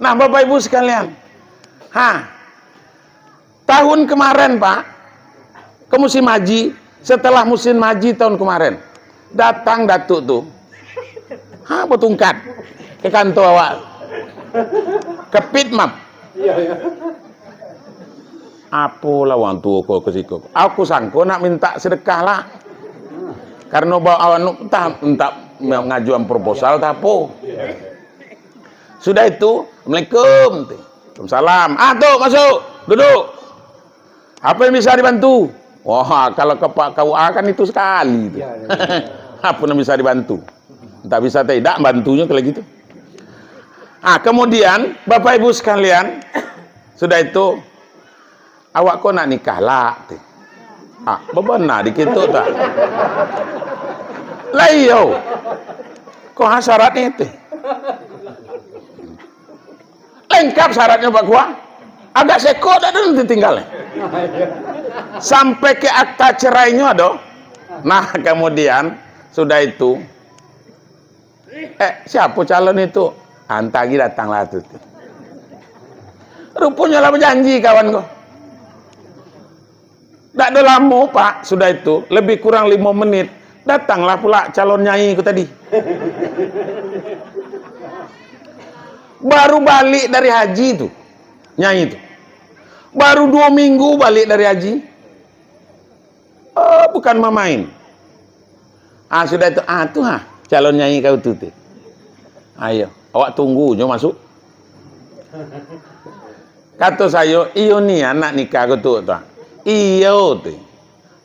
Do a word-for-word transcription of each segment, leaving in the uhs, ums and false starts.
Nah, Bapak Ibu sekalian, ha, tahun kemarin, Pak, ke musim haji, setelah musim haji tahun kemarin, datang Datuk tu, ha, batungkat ke kantor awak, ke Pitmap. Apolah urang tuo ko ka siko. Aku sangko nak mintak sedekah lah. Karano ba-, anu, entah, entah ngajuan proposal atau apo. Sudah itu, "Assalamualaikum." "Waalaikumsalam." "Ah, tu, masuk. Duduk. Apa yang bisa dibantu?" Wah, kalau ke Pak K U A kan itu sekali tu. Ya, ya, ya. Apa yang bisa dibantu? Entah bisa atau tidak, bantunyo kalau gitu. Ah, kemudian, Bapak Ibu sekalian, sudah itu, "Awak ko nak nikah lah," ti. Ah, babana dikito tak? Lah iyo. Ko ha syaratnyo ti. Lengkap syaratnyo, Pak Kua. Agak seko dak ado nanti tinggal. Sampai ke akta cerainyo ado. Nah, kemudian, sudah itu, "Eh, siapo calon itu?" "Antah agi datanglah tu." Ruponyo lah bajanji kawan ko. Dak ado lamo, Pak, sudah itu, lebih kurang limo menit, datanglah pula calon nyai ko tadi. Baru balik dari haji tu, nyai tu. Baru duo minggu balik dari haji. Oh, bukan mamain. Ah, sudah tu, ah, tu ha, calon nyai kau tu, ti. Ayo, awak tunggu nyo masuk. Kato sayo, "Iyo ni anak nikah ko tu, Tuan?" "Iyo, ti."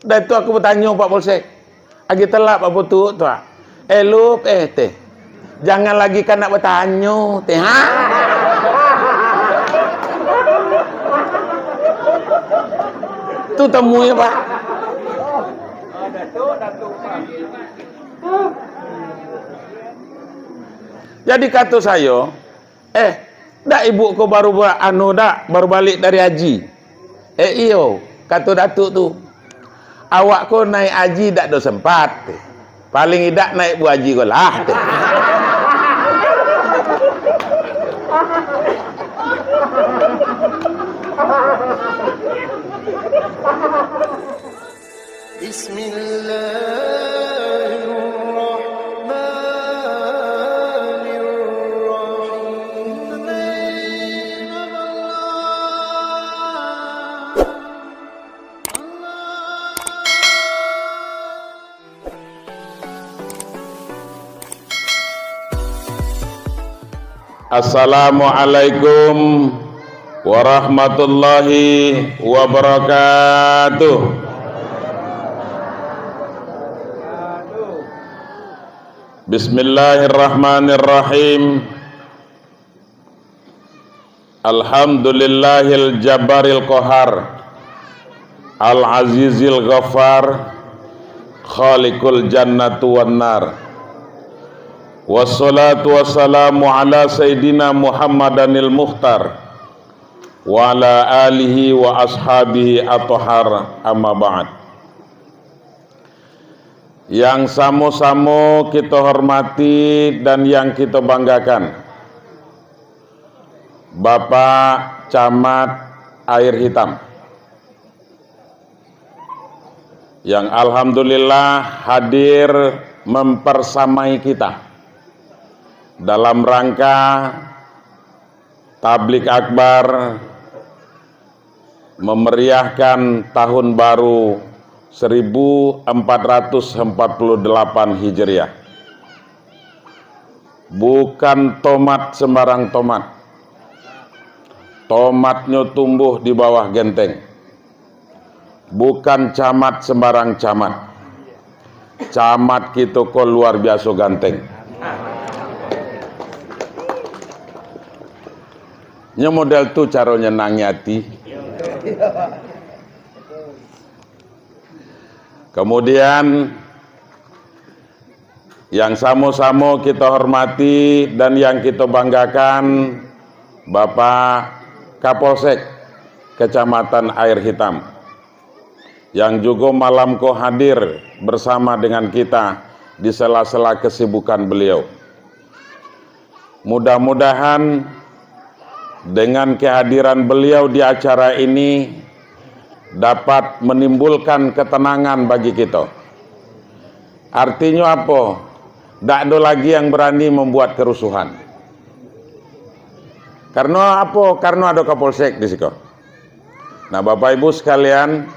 Dah tu aku batanyo Pak Polsek. Agi telap apo tu, Tuan? Elok, eh, teh. Jangan lagi kanak batanyo, teh, ha? Tu tamunya, Pak. Jadi kato sayo, "Eh, dak ibu ko baru ba-, anu dak, baru balik dari haji?" "Eh, iyo," kato Datuk tu. "Awak ko naik haji dak do sempat, teh. Paling idak naik bu haji ko lah, teh." Bismillahirrahmanirrahim. Assalamualaikum warahmatullahi wabarakatuh. Bismillahirrahmanirrahim. Alhamdulillahil jabbaril qahar, al azizil ghaffar, khaliqul jannati wan nar. Wassalatu wassalamu ala sayyidina Muhammadanil Mukhtar, wa ala alihi wa ashabihi athhar, amma ba'd. Yang samo-samo kito hormati dan yang kito banggakan, Bapak Camat Air Hitam, yang alhamdulillah hadir mempersamai kita dalam rangka tablig akbar memeriahkan tahun baru seribu empat ratus empat puluh delapan Hijriah. Bukan tomat sembarang tomat. Tomatnyo tumbuh di bawah genteng. Bukan camat sembarang camat. Camat kito ko luar biaso ganteng. Nyo model tu caro nyenangi ati. Kemudian, yang samo-samo kito hormati dan yang kito banggakan, Bapak Kapolsek Kecamatan Air Hitam, yang jugo malam ko hadir bersama dengan kita di sela-sela kesibukan beliau. Mudah-mudahan Dengan kehadiran beliau di acara ini, dapat menimbulkan ketenangan bagi kita. Artinyo apo? Dak ado lagi yang berani membuat kerusuhan. Karena apo? Karena ado Kapolsek di siko. Nah, Bapak Ibu sekalian,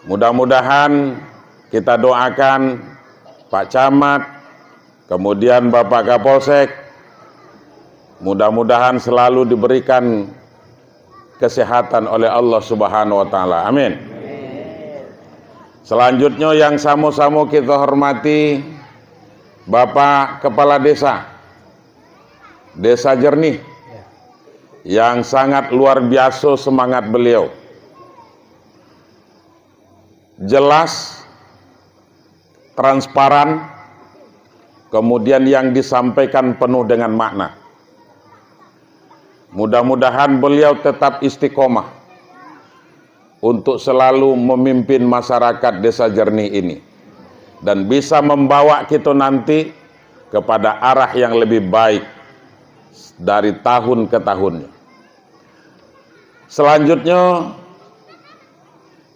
mudah-mudahan kita doakan Pak Camat, kemudian Bapak Kapolsek, mudah-mudahan selalu diberikan kesehatan oleh Allah Subhanahu wa Ta'ala. Amin. Selanjutnya, yang samo-samo kita hormati, Bapak Kepala Desa, Desa Jernih, yang sangat luar biasa semangat beliau. Jelas, transparan, kemudian yang disampaikan penuh dengan makna. Mudah-mudahan beliau tetap istiqomah untuk selalu memimpin masyarakat Desa Jernih ini, dan bisa membawa kita nanti kepada arah yang lebih baik dari tahun ke tahunnya. Selanjutnya,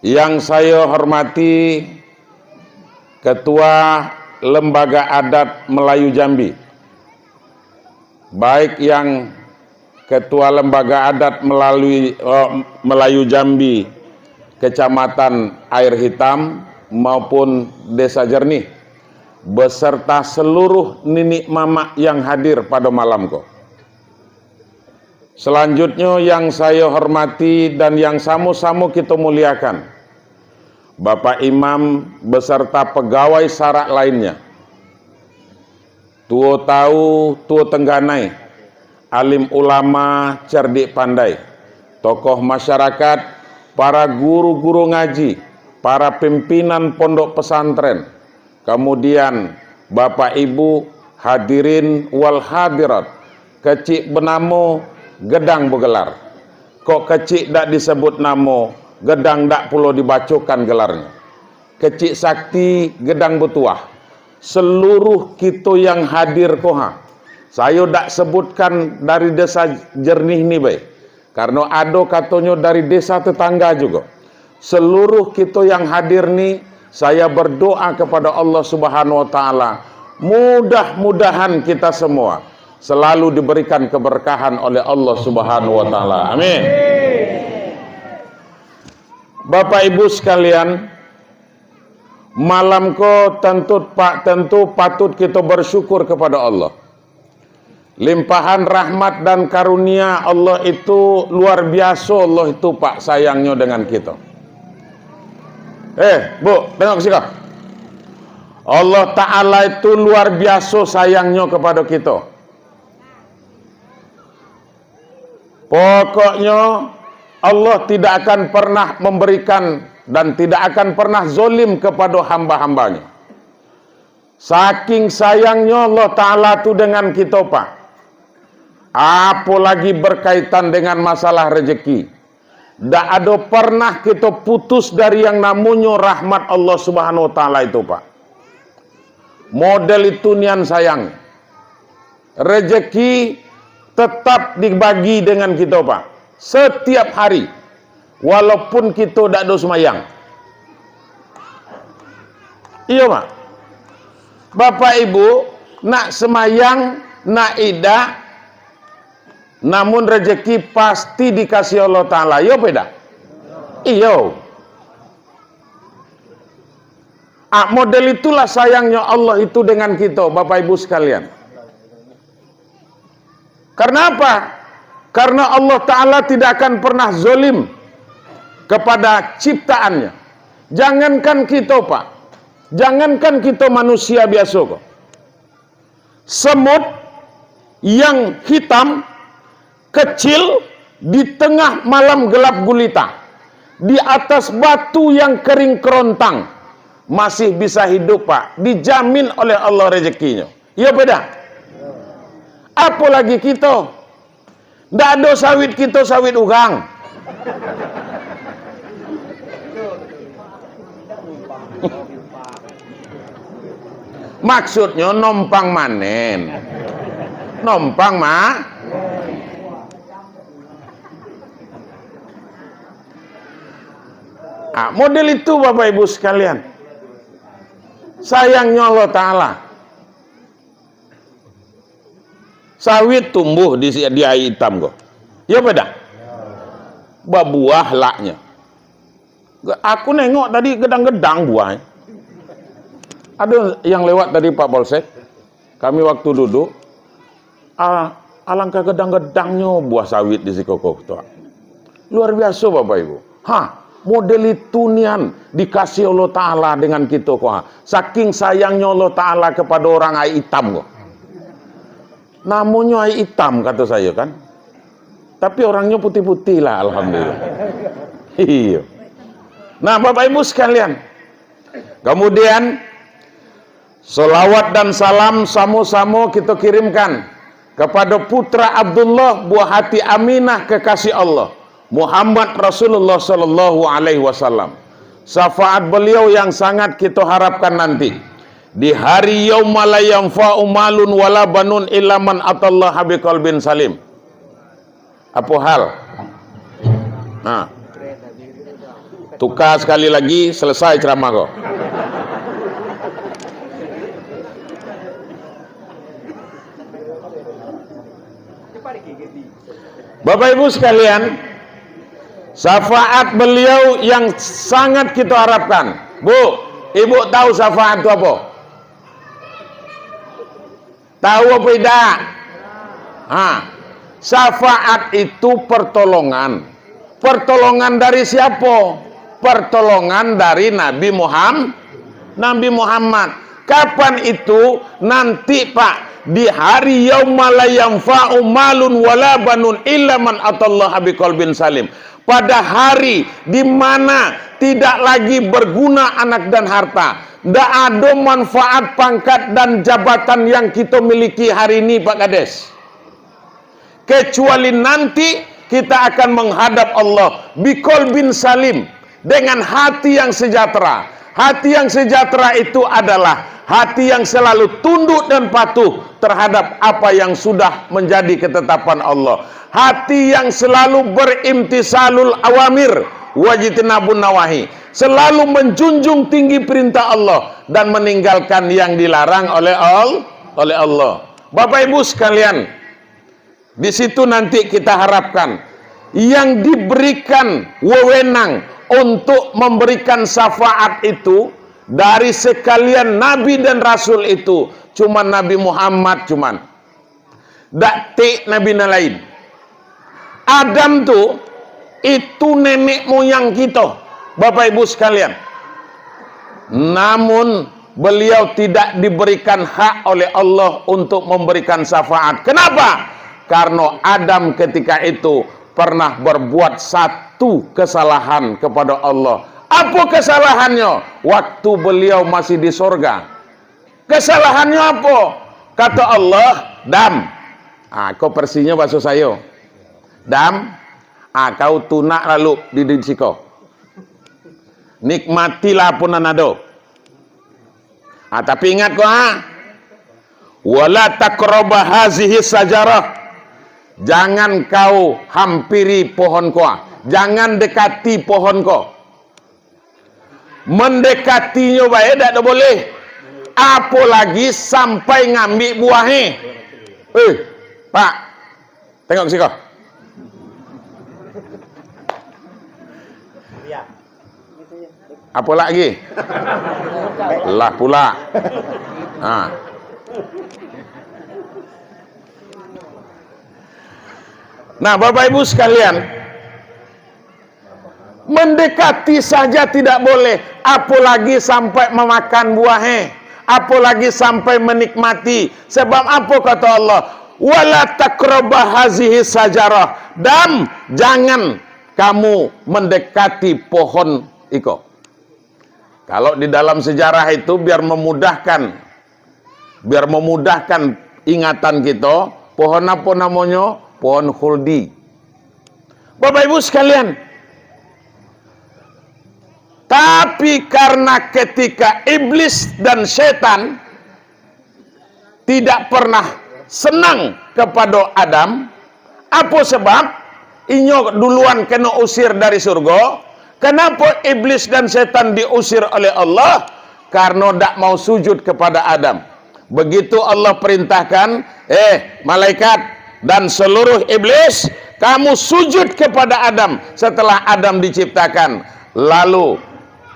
yang saya hormati Ketua Lembaga Adat Melayu Jambi, baik yang Ketua Lembaga Adat melalui, eh, Melayu Jambi, Kecamatan Air Hitam maupun Desa Jernih, beserta seluruh niniak mamak yang hadir pada malam ko. Selanjutnya, yang saya hormati dan yang samo-samo kita muliakan, Bapak Imam beserta pegawai sarak lainnya, tuo tawu, tuo tengganai, alim ulama, cerdik pandai, tokoh masyarakat, para guru-guru ngaji, para pimpinan pondok pesantren, kemudian Bapak Ibu hadirin wal hadirat, kecik benamo, gedang begelar. Kok kecik dak disebut namo, gedang dak pulo dibacokan gelarnyo. Kecik sakti, gedang batuah. Seluruh kito yang hadir ko ha, sayo dak sebutkan dari Desa Jernih ni bae, karano ado katonyo dari desa tetangga jugo. Seluruh kito yang hadir ni, saya berdoa kepada Allah Subhanahu wa Ta'ala, mudah-mudahan kita semua selalu diberikan keberkahan oleh Allah Subhanahu wa Ta'ala. Amin. Bapak Ibu sekalian, malam ko tentu, Pak, tentu patut kita bersyukur kepada Allah. Limpahan rahmat dan karunia Allah itu luar biasa, Allah itu, Pak, sayangnyo dengan kita. Eh, Bu, tengok ke siko. Allah Ta'ala itu luar biasa sayangnyo kepada kita. Pokoknyo, Allah tidak akan pernah memberikan dan tidak akan pernah zolim kepada hamba-hamba-Nyo. Saking sayangnyo Allah Ta'ala tu dengan kito, Pak. Apolagi berkaitan dengan masalah rezeki. Dak ado pernah kito putus dari yang namonyo rahmat Allah Subhanahu wa Ta'ala itu, Pak. Model itu nian sayang. Rezeki tetap dibagi dengan kito, Pak. Setiap hari. Walaupun kito dak ado sumayang. Iyo, Pak. Bapak Ibu, nak sumayang, nak idak, namun rezeki pasti dikasih Allah Ta'ala. Iyo, apa idak? Iyo. Ah, model itulah sayangnyo Allah itu dengan kito, Bapak Ibu sekalian. Karena apa? Karena Allah Ta'ala tidak akan pernah zolim kepada ciptaan-Nyo. Jangankan kito, Pak. Jangankan kito manusia biaso ko. Semut yang hitam, kecil, di tengah malam gelap gulita, di atas batu yang kering kerontang, masih bisa hidup, Pak. Dijamin oleh Allah rezekinyo. Iyo, apa idak? Apolagi kito. Ndak ado sawit kito, sawit urang. Maksudnyo nompang manen. Nompang ma-, Ah, model itu, Bapak Ibu sekalian. Sayangnyo Allah Ta'ala. Sawit tumbuh di, di aia itam ko. Iyo beda. Babuah laknyo. Aku nengok tadi gedang-gedang buahnyo. Ado yang lewat tadi, Pak Polsek. Kami waktu duduk, ah, alangkah gedang-gedangnyo buah sawit di siko ko, tu. Luar biaso, Bapak Ibu. Ha, model itu nian dikasih Allah Ta'ala dengan kito ko, ha. Saking sayangnyo Allah Ta'ala kepada orang aia itam ko. Namonyo aia itam, kato sayo kan. Tapi orangnyo putih-putih lah, alhamdulillah. Iyo. Nah, Bapak Ibu sekalian, kemudian, salawat dan salam samo-samo kito kirimkan kepada putra Abdullah, buah hati Aminah, kekasih Allah, Muhammad Rasulullah sallallahu alaihi wasallam. Syafaat beliau yang sangat kito harapkan nanti di hari yauma la yanfa'u malun wala banun illa man atallaha biqalbin salim. Apo hal? Ha. Tuka sakali lagi, salasai caramah ko. Bapak Ibu sekalian, syafaat beliau yang sangat kita harapkan. Bu, Ibu tahu syafaat itu apa? Tahu apa indak? Ha. Syafaat itu pertolongan. Pertolongan dari siapa? Pertolongan dari Nabi Muham-, Nabi Muhammad. Kapan itu? Nanti, Pak, di hari yauma la yanfa'u malun wala banun illa man atallaha biqalbin salim. Pada hari di mana tidak lagi berguna anak dan harta, ndak ado manfaat pangkat dan jabatan yang kito miliki hari ini, Pak Kades. Kecuali nanti kita akan menghadap Allah biqalbin salim, dengan hati yang sejahtera. Hati yang sejahtera itu adalah hati yang selalu tunduk dan patuh terhadap apa yang sudah menjadi ketetapan Allah. Hati yang selalu berimtisalul awamir wajtinabun nawahi, selalu menjunjung tinggi perintah Allah dan meninggalkan yang dilarang oleh Al-, oleh Allah. Bapak Ibu sekalian, di situ nanti kita harapkan yang diberikan wewenang untuk memberikan syafaat itu dari sekalian nabi dan rasul itu cuma Nabi Muhammad, cuman. Dak tek nabi nan lain. Adam tu, itu nenek moyang kito, Bapak Ibu sekalian. Namun, beliau tidak diberikan hak oleh Allah untuk memberikan syafaat. Kenapa? Karena Adam ketika itu pernah berbuat satu kesalahan kepada Allah. Apa kesalahannya? Waktu beliau masih di sorga. Kesalahannya apa? Kata Allah, "Dam." Ah, ko persinyo bahaso sayo. "Dam, ah, kau tunak lalu di, di siko. Nikmatilah apo nan ado. Ah, tapi ingat ko, ah. Wala taqraba hazihi sajarah. Jangan kau hampiri pohon ko, ah. Jangan dekati pohon ko." Mendekatinyo bae dak ado boleh, apolagi sampai ngambik buahnyo. Eh, Pak, tengok siko. Apo lagi? Lah pula. Ha. Nah, Bapak Ibu sekalian, mendekati saja tidak boleh, apolagi sampai memakan buahnyo, apolagi sampai menikmati. Sebab apo kata Allah? "Wala taqraba hazihi sajarah." Dan jangan kamu mendekati pohon iko. Kalau di dalam sejarah itu, biar memudahkan, biar memudahkan ingatan kito, pohon apo namonyo? Pohon khuldi. Bapak Ibu sekalian, tapi karena ketika iblis dan setan tidak pernah senang kepada Adam, apo sebab? Inyo duluan kena usir dari surga, Kenapa iblis dan setan diusir oleh Allah? Karena dak mau sujud kepada Adam. Begitu Allah perintahkan, "Eh, malaikat dan seluruh iblis, kamu sujud kepada Adam." Setelah Adam diciptakan, lalu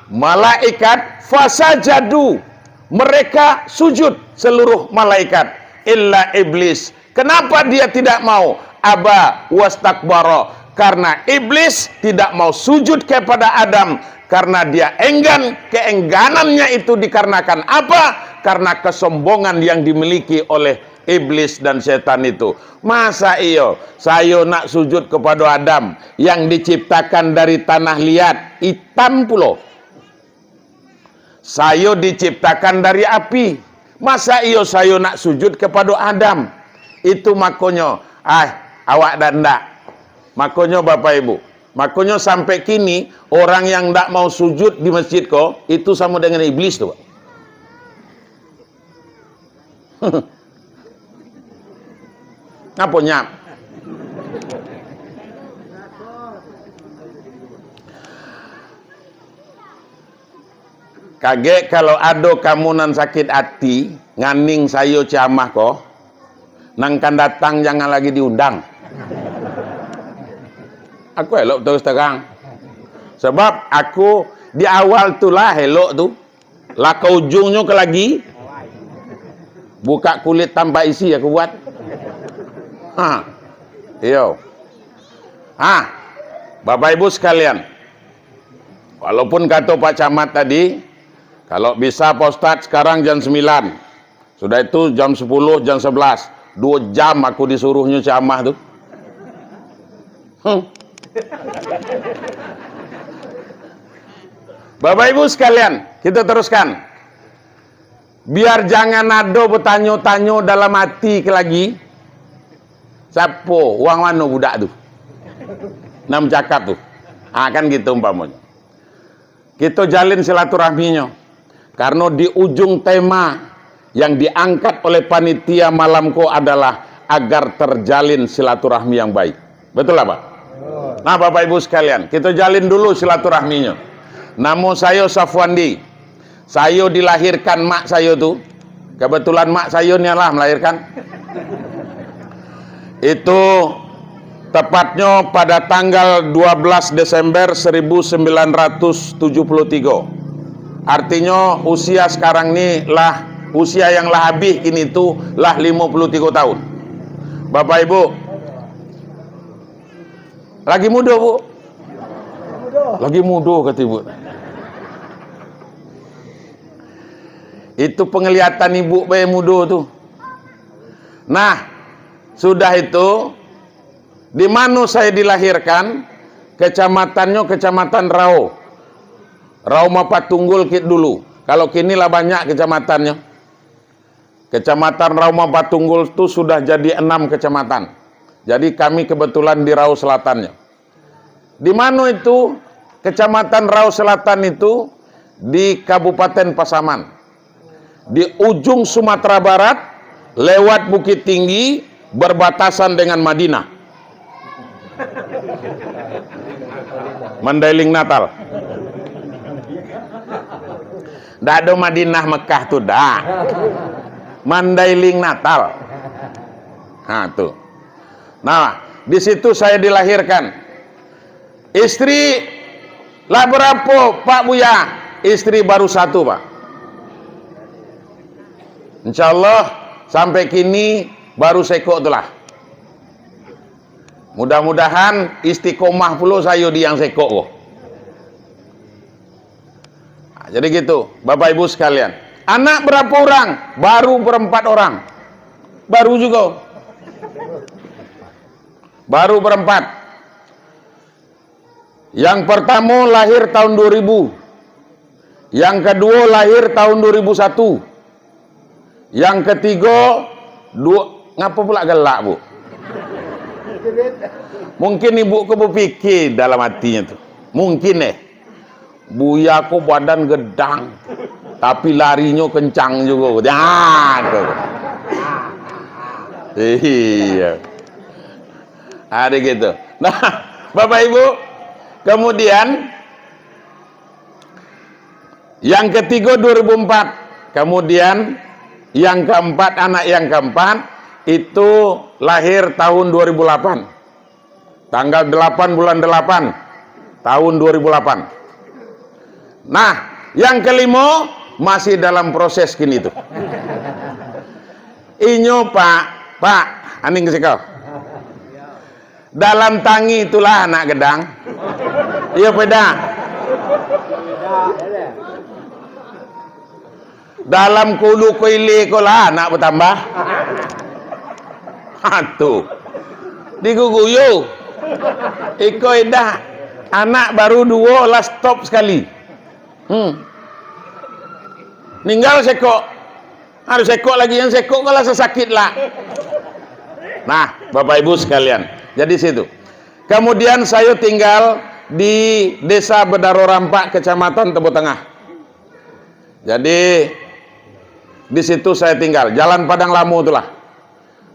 malaikat fasajadu, mereka sujud seluruh malaikat, illa iblis. Kenapa dia tidak mau? Aba wastakbara. Karena iblis tidak mau sujud kepada Adam, karena dia enggan, keengganannya itu dikarenakan apa? Karena kesombongan yang dimiliki oleh iblis dan setan itu. Masa iyo, sayo nak sujud kepada Adam yang diciptakan dari tanah liat, itam pulo? Sayo diciptakan dari api. Masa iyo sayo nak sujud kepada Adam? Itu makonyo, ah, awak dak ndak. Makonyo, Bapak Ibu, makonyo sampai kini, orang yang ndak mau sujud di masjid ko, itu samo dengan iblis tu, Pak. Ngapo nyak? Kagek kalau ado kamu nan sakik ati, nganing sayo ceramah ko, nan kan datang jangan lagi diundang. Aku elok terus terang. Sebab aku di awal tu lah elok tu. Lah ka ujungnyo ka lagi buka kulit tanpa isi aku buat. Ha. Iyo. Ha. Bapak Ibu sekalian, walaupun kato Pak Camat tadi, kalau bisa Pak Ustadz sekarang jam sembilan, sudah itu jam sepuluh, jam sebelas, duo jam aku disuruhnyo ceramah tu. Hmm. Bapak Ibu sekalian, kita teruskan. Biar jangan ado batanyo-tanyo dalam ati ke lagi, "Sapo, urang mano budak tu nan bacakap tu?" Ah, kan gitu umpamonyo. Kito jalin silaturahminyo. Karno di ujung tema yang diangkat oleh panitia malam ko adalah agar terjalin silaturahmi yang baik. Betul lah, Pak? Nah, Bapak Ibu sekalian, kito jalin dulu silaturahminyo. Namo sayo Safwandi. Sayo dilahirkan mak sayo tu. Kebetulan mak sayo ni lah melahirkan. Itu tepatnyo pada tanggal dua belas Desember seribu sembilan ratus tujuh puluh tiga. Artinyo, usia sekarang ni lah, usia yang lah habih kini tu lah limo puluh tiga tahun. Bapak Ibu, lagi mudo, Bu. Lagi mudo, kata Ibu. Itu penglihatan Ibu bae mudo tu. Nah, sudah itu, di mano sayo dilahirkan, kecamatannyo Kecamatan Rao. Rao Mapatunggul kit dulu. Kalau kini lah banyak kecamatannyo. Kecamatan Rao Mapatunggul tu sudah jadi enam kecamatan. Jadi kami kebetulan di Rao Selatannyo. Di mano itu? Kecamatan Rao Selatan itu di Kabupaten Pasaman. Di ujung Sumatera Barat, lewat Bukittinggi, berbatasan dengan Madinah. Mandailing Natal. Ndak ado Madinah Mekah tu, dak. Mandailing Natal. Ha, tu. Nah, di situ saya dilahirkan. Istri lah barapo, Pak Buya? Istri baru satu, Pak. Insya Allah, sampai kini baru sekok tu lah. Mudah-mudahan istiqomah pulo sayo di yang sekok ko. Nah, jadi gitu, Bapak Ibu sekalian. Anak berapa orang? Baru berempat orang. Baru juga. Baru berempat. Yang pertamo lahir tahun dua ribu. Yang kaduo lahir tahun dua ribu satu. Yang katigo, duo, ngapo pula galak, Bu? Mungkin ibu ko bapikir dalam atinyo tu. Mungkin, eh. Buya ko badan gedang, tapi larinyo kencang jugo. Ah, tu. Iyo. Ado gitu. Nah, Bapak Ibu, kemudian Yang ketigo dua ribu empat. Kemudian yang keempat, anak yang keempat itu lahir tahun dua ribu delapan. Tanggal delapan bulan delapan tahun dua ribu delapan. Nah, yang kelimo masih dalam proses kini tu. Inyo, Pak, Pak, aning siko. Dalam tangih itulah anak gadang. Iyo, peda. Dalam kulu ko ilia ko lah anak batambah. Ha, tu. Diguguyo. Iko idak. Anak baru duo lah stop sakali. Hmm. Ninggal sekok. Harus sekok lagi. Yang sekok ko lah sasakik lah. Nah, Bapak Ibu sekalian. Jadi situ. Kemudian sayo tinggal di Desa Bedaro Rampak, Kecamatan Tebo Tangah. Jadi, di situ saya tinggal, Jalan Padang Lamo tu lah.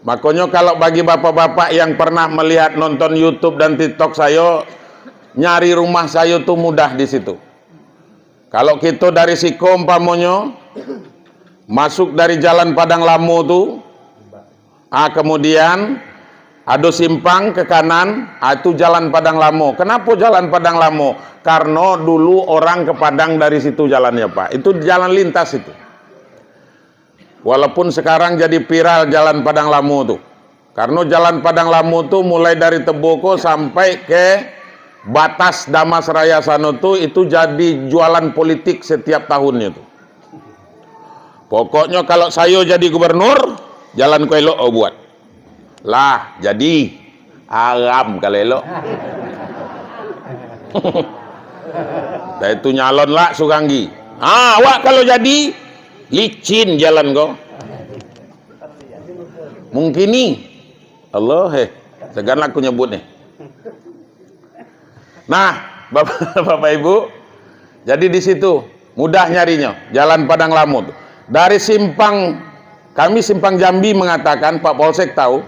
Makonyo, kalau bagi bapak-bapak yang pernah melihat, nonton YouTube dan TikTok sayo, nyari rumah sayo tu mudah di situ. Kalau kito dari siko, umpamonyo, masuk dari Jalan Padang Lamo tu, ah, kemudian ado simpang ke kanan, ah, itu Jalan Padang Lamo. Kenapo Jalan Padang Lamo? Karno dulu orang ke Padang dari situ jalannyo, Pak. Itu jalan lintas itu. Walaupun sekarang jadi viral Jalan Padang Lamo tu. Karno Jalan Padang Lamo tu mulai dari Tebo ko sampai ke batas Damas Raya sano tu, itu jadi jualan politik setiap tahunnyo tu. Pokoknyo, kalau sayo jadi gubernur, jalan ko elok awak buat. Lah, jadi. Aram kalau elok. Dah itu nyalon lah surang gi. Ha, awak kalau jadi, licin jalan ko. Mungkin ni. Allah, eh. Segan lah aku nyebut ni. Nah, Bapak, Bapak Ibu, jadi di situ mudah nyarinyo, Jalan Padang Lamo tu. Dari simpang, kami simpang Jambi mengatakan, Pak Polsek tahu.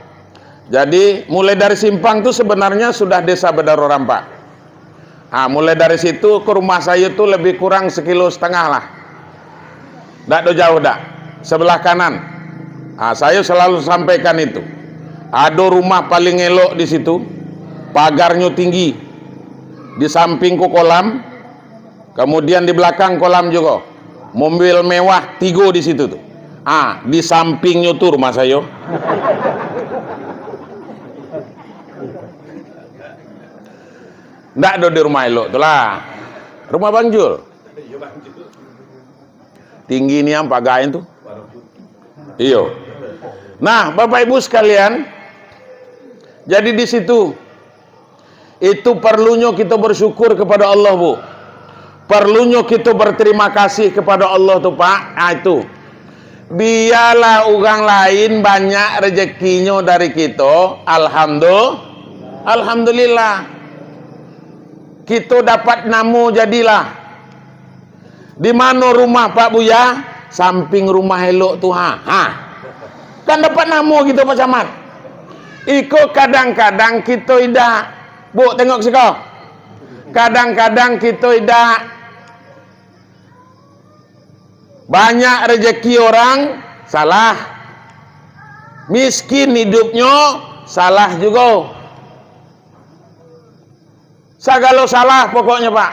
Jadi, mulai dari simpang tu sebenarnya sudah Desa Bedaro Rampak. Ah, mulai dari situ ke rumah sayo tu lebih kurang sekilo setengah lah. Dak do jauh dak. Sebelah kanan. Ah, sayo selalu sampaikan itu. Ado rumah paling elok di situ. Pagarnyo tinggi. Di samping ko kolam. Kemudian di belakang kolam jugo. Mobil mewah tigo di situ tu. Ah, di sampingnyo tu rumah sayo. Ndak ado di rumah elok tu lah. Rumah Bang Jul. Tinggi nian pagai tu. Iyo. Nah, Bapak Ibu sekalian, jadi di situ, itu perlunyo kito bersyukur kepada Allah, Bu. Perlunyo kito berterima kasih kepada Allah tu, Pak. Ah, itu. Bialah urang lain banyak rezekinyo dari kito, alhamdu-, alhamdulillah. Kito dapat namo jadilah. Di mano rumah Pak Buya? Samping rumah elok tu, ha. Ha. Kan dapat namo kito, Pak Camat. Iko kadang-kadang kito idak. Bu, tengok siko. Kadang-kadang kito idak. Banyak rezeki orang, salah. Miskin hidupnyo, salah jugo. Sagalo salah pokoknyo, Pak.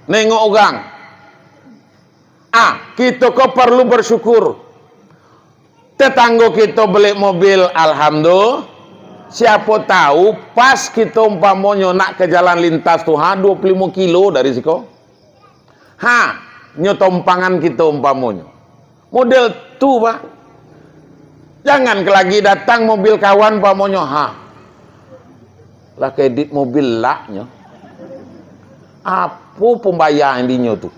Nengok urang. Ah, kito ko perlu bersyukur. Tetanggo kito beli mobil, alhamdulillah. Siapo tahu, pas kito umpamonyo nak ke jalan lintas tu, ha, dua puluh limo kilo dari siko. Ha, nyo tompangan kito umpamonyo. Model tu, Pak. Jangan ke lagi datang mobil kawan umpamonyo, ha. Lah kredit mobil laknyo. Apo pembayaran dinyo tu?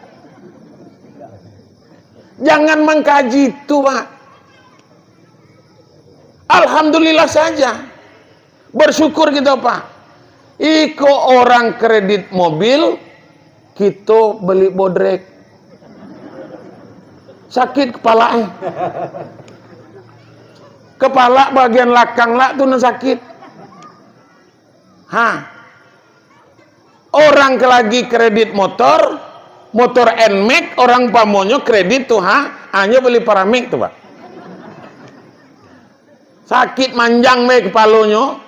Jangan mangkaji itu, Pak. Alhamdulillah saja. Bersyukur kito, Pak. Iko orang kredit mobil, kito beli bodrek. Sakik kepala, eh. Kepala bagian lakang lah tu nan sakik. Ha. Orang ke lagi kredit motor, Motor Nmax, orang umpamonyo kredit tu, ha, hanyo bali Paramax tu, Pak. Sakik manjang be kepalonyo,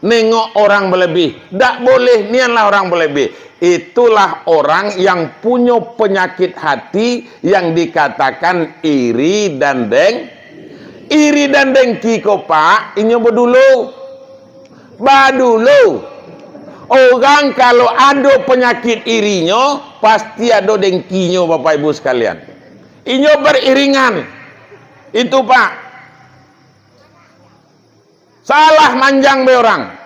nengok orang balebiah. Dak boleh nian lah orang balebiah. Itulah orang yang punyo penyakit hati yang dikatakan iri dan deng-, iri dan dengki ko, Pak, inyo badulo. Badulo. Orang kalau ado penyakit irinyo, pasti ado dengkinyo, Bapak Ibu sekalian. Inyo beriringan. Itu, Pak. Salah manjang be orang.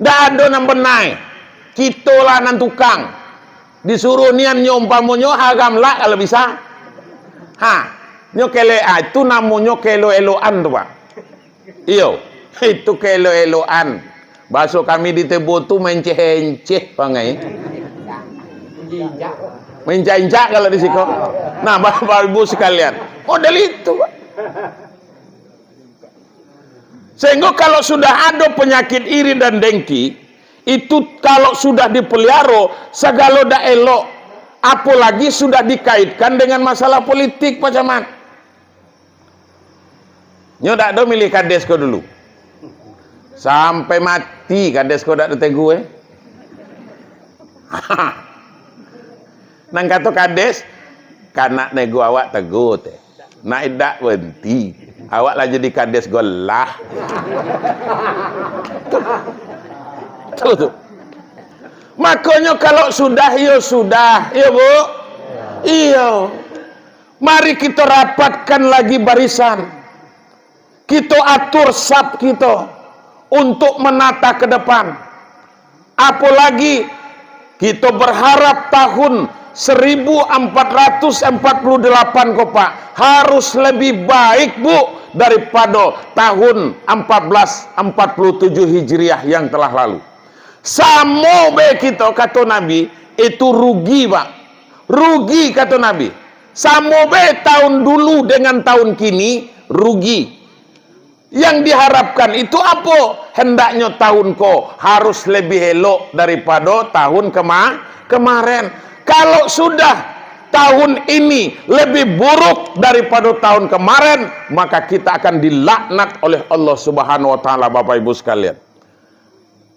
Ndak ado nan benai. Kito lah nan tukang. Disuruh nian nyo umpamonyo haram lah kalau bisa. Ha, nyo kele-, ah, itu namonyo keelok-elokan tu, Pak. Iyo, itu keelok-elokan. Bahaso kami di Tebo tu menceh-enceh pangai. Mencah-incak kalau di siko. Nah, Bapak Ibu sekalian, model itu, Pak. Sehingga kalau sudah ado penyakit iri dan dengki, itu kalau sudah dipeliharo, sagalo dak elok, apolagi sudah dikaitkan dengan masalah politik, Pak Camat. Nyo dak ado milih kades ko dulu. Sampai mati kades ko dak ditegur, eh. Nan kato kades, "Kanak negur awak tegur teh. Nak idak berenti. Awak lah jadi kades golah." Tu, tu. Makonyo kalau sudah, iyo sudah. Iyo, Bu? Iyo. Mari kito rapatkan lagi barisan. Kito atur saf kito untuk menata ke depan. Apolagi kito berharap tahun seribu empat ratus empat puluh delapan ko, Pak, harus lebih baik, Bu, daripado tahun empat belas empat puluh tujuh Hijriah yang telah lalu. Samo be kito, kato Nabi, itu rugi, Pak. Rugi, kato Nabi. Samo be tahun dulu dengan tahun kini, rugi. Yang diharapkan itu apo? Hendaknyo tahun ko harus lebih elok daripado tahun kema-, kemaren. Kalau sudah tahun ini lebih buruk daripado tahun kemaren, maka kita akan dilaknat oleh Allah Subhanahu wa Ta'ala, Bapak Ibu sekalian.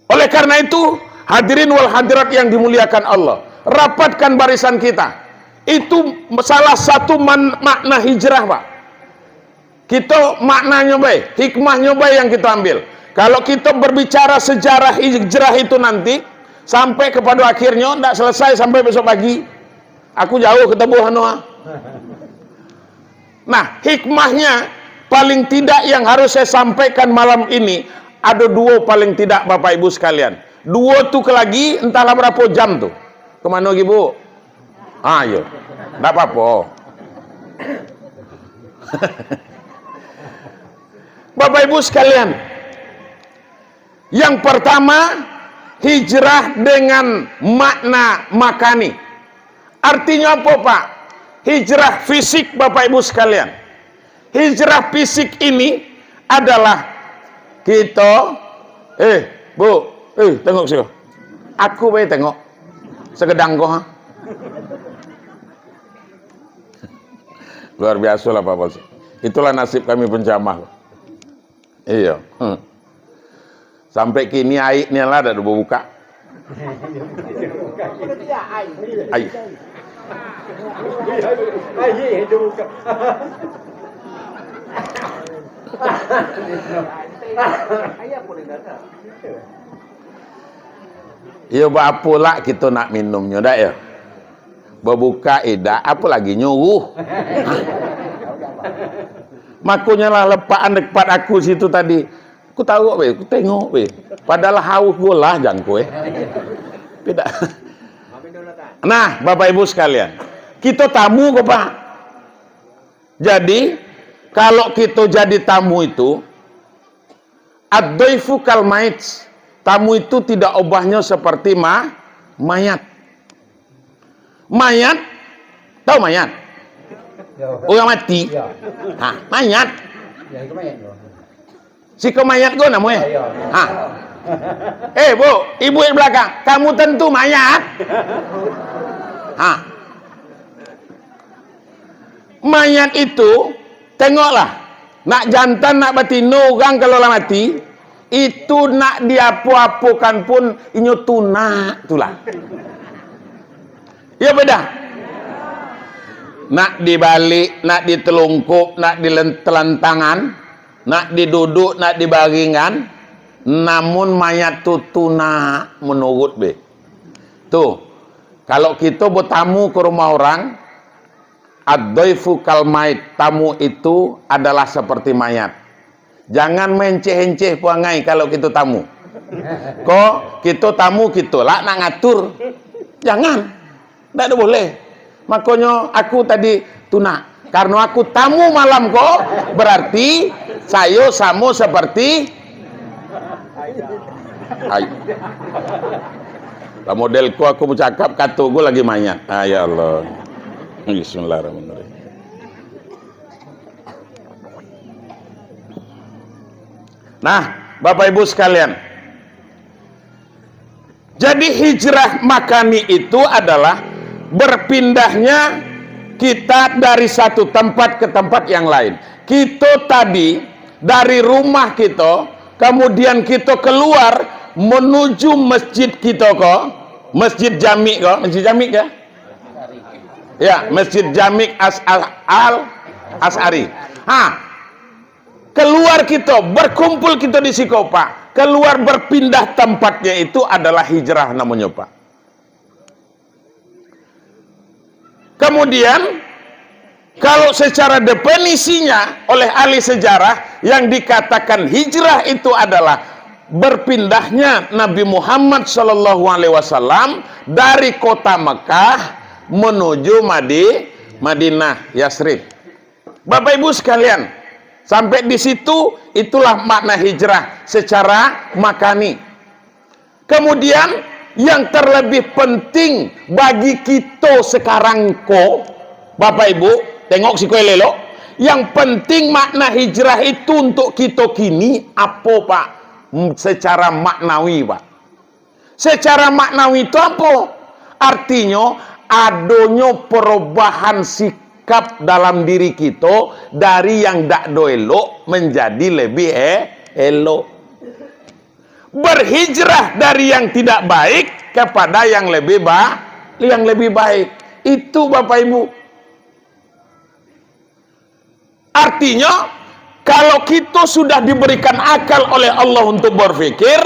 Oleh karena itu, hadirin wal hadirat yang dimuliakan Allah, rapatkan barisan kita. Itu salah satu man-, makna hijrah, Pak. Kito maknanyo bae, hikmahnyo bae yang kito ambil. Kalau kito berbicara sejarah hijrah itu nanti, sampai kepada akhirnyo, ndak selesai sampai besok pagi. Aku jauh ka Tabuah anu, ah. Nah, hikmahnya paling tidak yang harus saya sampaikan malam ini, ada dua paling tidak, Bapak Ibu sekalian. Dua tu ke lagi, entahlah berapa jam tu. Kemana lagi, Bu? Ah, iya. Ndak apa-apa. Bapak Ibu sekalian, yang pertama, hijrah dengan makna makani. Artinya apa, Pak? Hijrah fisik, Bapak Ibu sekalian. Hijrah fisik ini adalah kita, eh, Bu, eh, tengok sini. Aku bae tengok. Segedang ko, ha? Luar biasa lah, Pak Bos. Itulah nasib kami penceramah. Iyo. Hmm. Sampai kini aik ni lah dak babukak. Aik. Iyo, baapo lah kito nak minumnyo, dak yo? Babukak idak, apo lagi nyuruh. Makonyo lah lepakan dek pat aku situ tadi. Ku taruak be, ku tengok be. Padahal haus golah jangko, eh. Tidak. Nah, Bapak Ibu sekalian, kito tamu ko, Pak. Jadi, kalau kito jadi tamu itu, ad-dhaifu kal mait. Tamu itu tidak obahnyo seperti ma-, mayat. Mayat, tahu mayat? Yo. Orang mati. Yo. Ha, mayat. Yo, itu mayat, yo. Siko mayat ko namo, eh? Yo, yo. Ha. Eh, Bu, ibu di belakang, kamu tentu mayat. Ha. Mayat itu, tengoklah, nak jantan, nak batino, urang kalau lah mati, itu nak diapo-apokan pun, inyo tunak tu lah. Iyo beda. Nak dibalik, nak ditelungkup, nak dilen-, telantangan, nak diduduak, nak dibaringan, namun mayat tu tunak manurut be. Tu, kalau kito batamu ka rumah urang, ad-dhaifu kal mait, tamu itu adalah seperti mayat. Jangan maenceh-enceh puangai kalau kito tamu. Ko, kito tamu, kito lah nak ngatur. Jangan. Ndak ado boleh. Makonyo aku tadi tunak. Karno aku tamu malam ko, berarti sayo samo seperti ai. Lah model ko aku bacakap, kato ko lagi mayat. Ah, ya Allah. Bismillahirrahmanirrahim. Nah, Bapak Ibu sekalian, jadi hijrah makani itu adalah berpindahnya kita dari satu tempat ke tempat yang lain. Kito tadi dari rumah kito, kemudian kito keluar menuju masjid kito ko, Masjid Jamik ko, Masjid Jamik ko? Ya, Masjid Jamik As-, Al, Al As'ari. Ha, keluar kito, berkumpul kito di siko, Pak. Keluar berpindah tempatnya itu adalah hijrah namonyo, Pak. Kemudian, kalau secara definisinya oleh ahli sejarah, yang dikatakan hijrah itu adalah berpindahnya Nabi Muhammad sallallahu alaihi wasallam dari kota Mekah menuju Madi-, Madinah, Yasrib. Bapak Ibu sekalian, sampai di situ, itulah makna hijrah secara makani. Kemudian, yang terlebih penting bagi kito sekarang ko, Bapak Ibu, tengok siko elok-elok, yang penting makna hijrah itu untuk kito kini apo, Pak? M-, secara maknawi, Pak. Secara maknawi itu apo? Artinyo, adonyo perubahan sikap dalam diri kito dari yang dak do elok menjadi lebih e-, elok. Berhijrah dari yang tidak baik kepada yang lebih ba-, yang lebih baik. Itu, Bapak Ibu. Artinyo, kalau kito sudah diberikan akal oleh Allah untuk berpikir,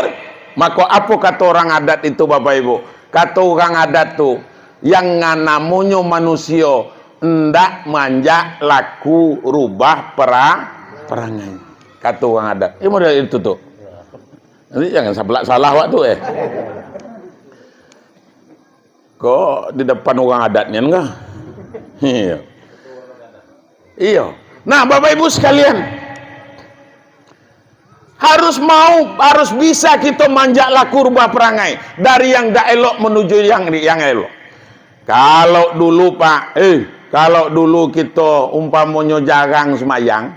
mako apo kato urang adat itu, Bapak Ibu? Kato urang adat tu, yang namonyo manusio ndak manjak laku rubah pera-, parangai. Kato urang adat. Iyo model itu tu. Jadi jangan sabalak salah awak tu, eh. Ko di depan urang adat nian kah? Iyo. Iyo. Nah, Bapak Ibu sekalian, harus mau, harus bisa kito manjak laku rubah parangai dari yang dak elok menuju yang, yang elok. Kalau dulu, Pak, eh, kalau dulu kito umpamonyo jarang sumayang,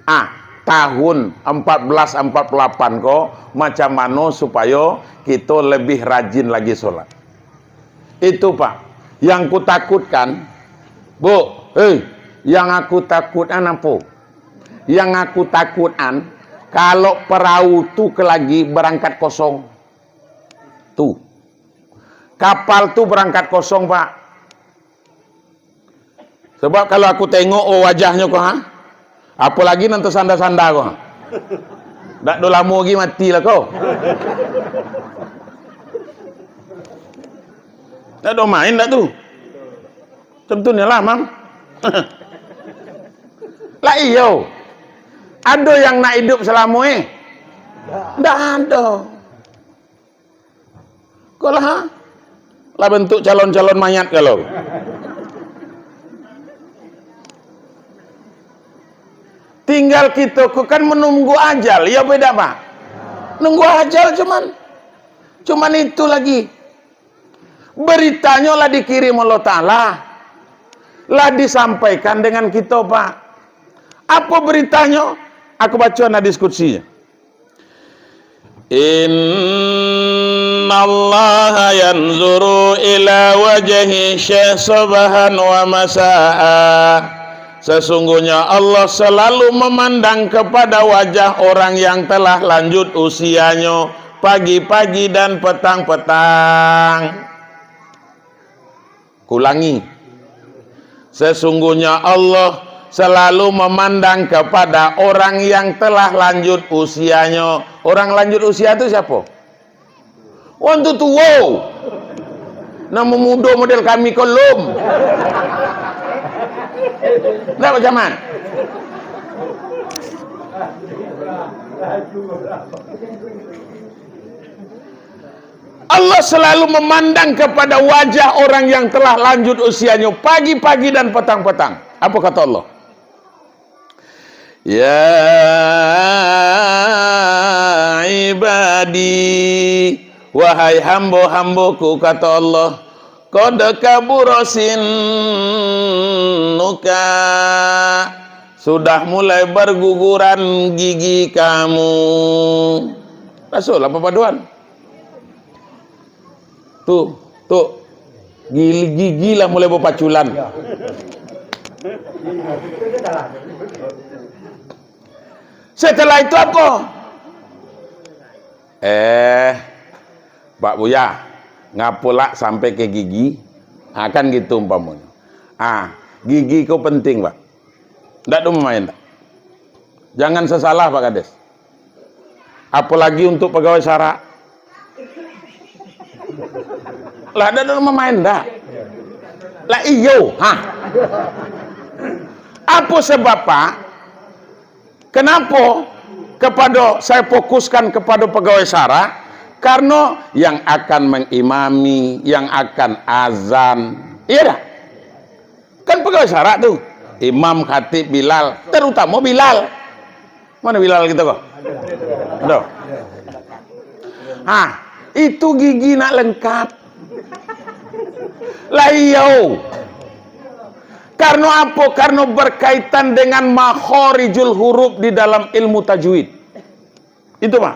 ah, tahun empat belas empat puluh delapan ko, macam mano supayo kito lebih rajin lagi sholat? Itu, Pak, yang ku takutkan, Bu, hei, yang aku takutkan apo? Yang aku takutkan, kalau perahu tu ke lagi berangkat kosong. Tu. Kapal tu berangkat kosong, Pak. Sebab kalau aku tengok, oh, wajahnyo ko, ha? Apolagi nan tasanda-sanda ko, ha? Dak do lamo lagi mati lah ko. Dak do main dak tu. Contohnyo lah, Mam. Lah iyo. Ado yang nak idup salamo, eh? Ndak ado. Ko lah, ha? Lah bentuk calon-calon mayat kalau. Tinggal kito ko kan menunggu ajal, iyo beda, Pak? Nunggu ajal cuman, cuman itu lagi. Beritanyo lah dikirim Allah Ta'ala. Lah disampaikan dengan kito, Pak. Apo beritanyo? Aku baco na diskusinyo. In Innallaha yanzuru ila wajhi Syekh sabahan wa masa'a. Sesungguhnya Allah selalu memandang kepada wajah orang yang telah lanjut usianyo pagi-pagi dan petang-petang. Kulangi. Sesungguhnya Allah selalu memandang kepada orang yang telah lanjut usianyo. Orang lanjut usia tu siapo? Wong tu tuo. Nan mudo model kami ko lum. Ndak, Pak Camat? Allah selalu memandang kepada wajah orang yang telah lanjut usianyo pagi-pagi dan petang-petang. Apo kato Allah? "Ya ibadi, wahai hambo-hamboku," kato Allah, "qad kabura sinnuka, sudah mulai berguguran gigi kamu." Rasul, apa paduan? Tu, tu. Gigi, gigi lah mulai bapaculan. Setelah itu apo? Eh, Pak Buya, ngapo lah sampai ke gigi? Ha, kan gitu umpamonyo. Ah, gigi ko penting, Pak. Ndak do mamain, ndak. Jangan sasalah, Pak Kades. Apolagi untuk pagawai sara. Lah, ndak do mamain, ndak. Lah, iyo, ha. Apo sebab, Pak? Kenapo kepada, saya fokuskan kepada pegawai sara? Karena yang akan mengimami, yang akan azan, iya dah? Kan pegawai sara tu, imam, khatib, bilal, terutama bilal. Mana bilal kita ko? Aduh. Ha, itu gigi nak lengkap. Lah iyo. Karena apo? Karena berkaitan dengan makhorijul huruf di dalam ilmu tajwid. Itu, Pak.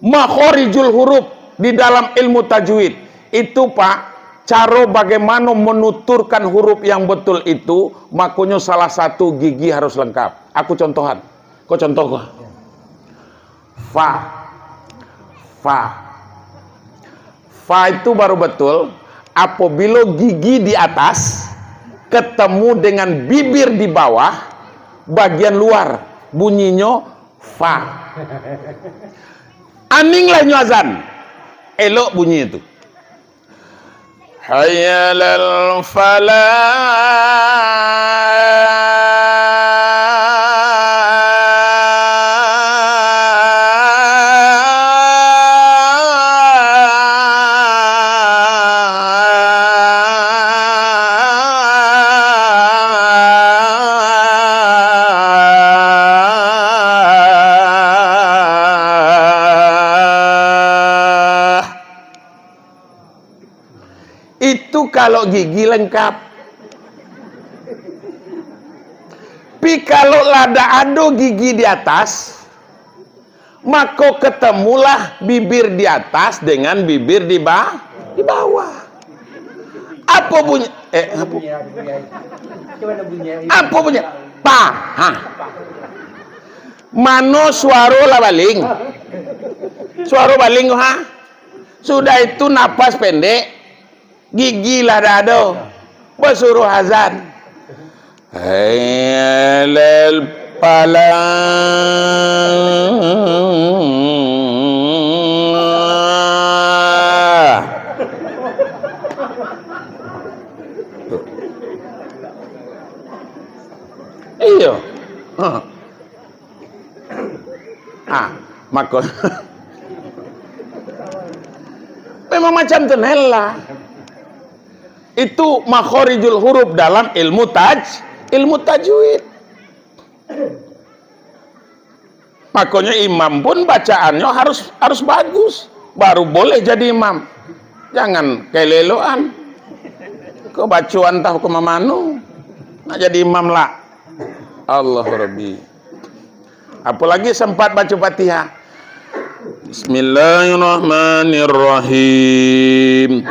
Makhorijul huruf di dalam ilmu tajwid. Itu, Pak, caro bagaimana menuturkan huruf yang betul itu, makonyo salah satu gigi harus lengkap. Aku contohan. Ko contoh ko. Fa. Fa. Fa itu baru betul apabila gigi di atas ketemu dengan bibir di bawah, bagian luar, bunyinyo fa. Aninglah inyo azan, elok bunyi itu. Hayya 'alal falah. Itu kalau gigi lengkap. Pi kalau lah dak ado gigi di atas, mako ketemulah bibir di atas dengan bibir di ba-, di bawah. Apo bunyi? Eh, apo? Apo bunyi? Pa. Ha. Mano suaro lah baling? Suaro baling, ha? Sudah itu napas pendek, gigi lah dak ado. Basuruh azan. Hayya 'alal falah. Iyo. Ha. Ah, mako. Memang macam tu lah. Itu makhorijul huruf dalam ilmu taj-, ilmu tajwid. Makonyo imam pun bacaannyo harus, harus bagus, baru boleh jadi imam. Jangan kaelo-eloan. Ko baco antah ko mamanu, nak jadi imam lah. Allahu Rabbi. Apolagi sempat baco Fatihah. Bismillahirrahmanirrahim.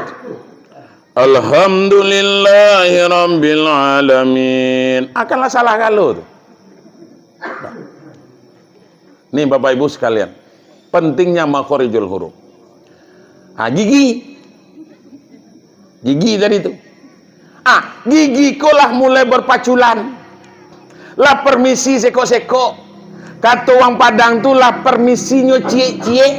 Alhamdulillahirabbil alamin. Akanlah salah kalau tu. Nih, Bapak Ibu sekalian, pentingnya makhorijul huruf. Ah, gigi. Gigi tadi tu. Ah, gigi ko lah mulai berpaculan. Lah permisi sekok-sekok. Kato urang Padang tu, lah permisinyo ciek-ciek.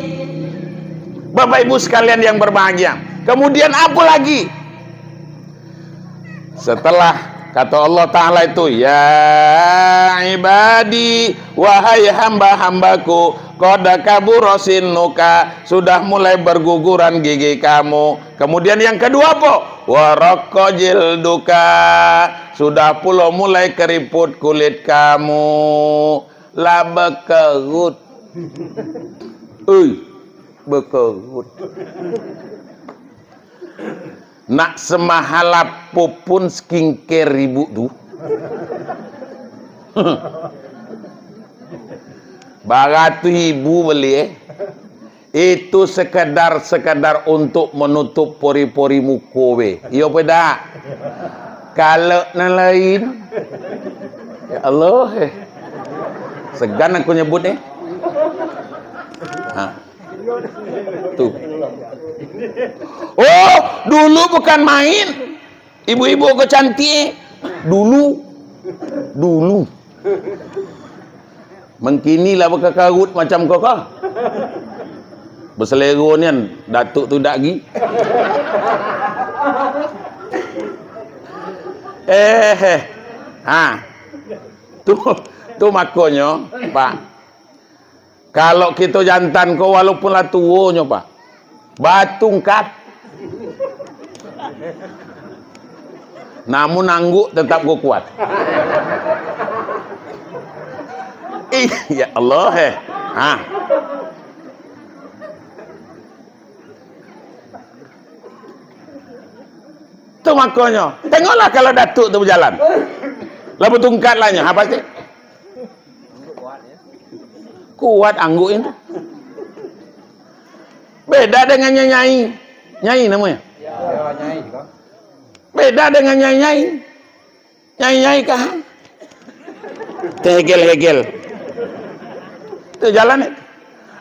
Bapak Ibu sekalian yang berbahagia. Kemudian apa lagi? Setelah kata Allah Ta'ala itu, "Ya ibadi, wahai hamba-hambaku, qad kabura sinnuka, sudah mulai berguguran gigi kamu." Kemudian yang kedua apa? "Wa raqqa jilduka, sudah pulo mulai keriput kulit kamu." Lah bekerut. Ui, bekerut. Nak semahal apo pun skincare ibu tu, baratus ribu beli, eh. Itu sekadar, sekadar untuk menutup pori-pori muko be. Iyo apo dak? Kalau nan lain, ya Allah, eh. Segan aku nyebut, eh. Ha. Tu. Oh, dulu bukan main. Ibu-ibu ko cantik, eh. Dulu. Dulu. Mangkini lah bakakarut macam ko ko. Basalero nian, Datuk tu dak gi. Eh, eh. Ha. Tu, tu makonyo, Pak. Kalau kito jantan ko, walaupun lah tuo nyo, Pak, batungkat. Namun angguk tetap ko kuat. Ih, ya Allah, eh. Ha. Tu makonyo, tengoklah kalau Datuk tu bajalan. Lah batungkat lah nyo, ha, pasti. Kuat angguk itu. Beda dengan nyai-nyai. Nyai namonyo? Ya, nyai, Kak. Beda dengan nyai-nyai. Nyai-nyai kah? Tehegel-hegel. Tu jalan itu.